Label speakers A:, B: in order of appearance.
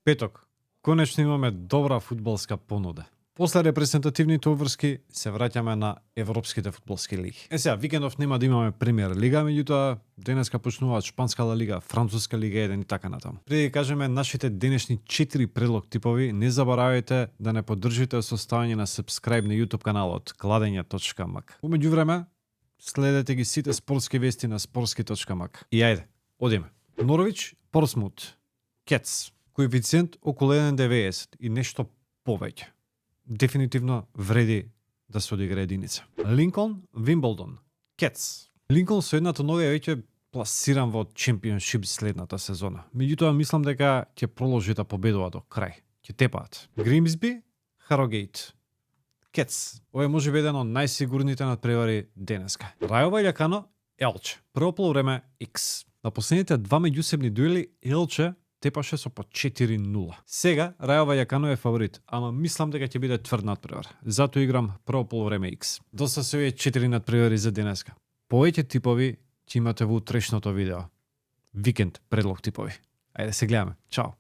A: Петок, конечно имаме добра фудбалска понуда. После репрезентативните обврски се враќаме на европските фудбалски лиги. Сега, викендов нема да имаме премиер лига, меѓутоа денеска почнуваат шпанска ла лига, француска лига 1 и така натаму. Преди да кажеме нашите денешни 4 предлог типови, не заборавајте да не поддржите со ставање на subscribe на YouTube каналот kladenja.mak. Помеѓу време, следете ги сите спортски вести на sportski.mak. И ајде, одиме. Норвич, Портсмут, Кетс, коефициент околу 1,90 и нешто повеќе. Дефинитивно вреди да се одигра единица. Линколн, Вимблдон, Кетс. Линколн со едната нога е веќе пласиран во чемпионшип следната сезона. Меѓутоа мислам дека ќе продолжи да победува до крај. Ќе тепаат. Гримсби, Харогейт, Кетс. Ова е можеби еден од најсигурните надпревари денеска. Рајо Вајакано, Елче. Прво полувреме X. На последните два меѓусебни дуели Елче тепаше со по 4-0. Сега Рајо Вајакано е фаворит, ама мислам дека ќе биде тврд надпревар. Затоа играм прво полувреме X. Доста се овие 4 надпревари за денеска. Повеќе типови ќе имате во утрешното видео. Викенд предлог типови. Ајде се гледаме. Чао.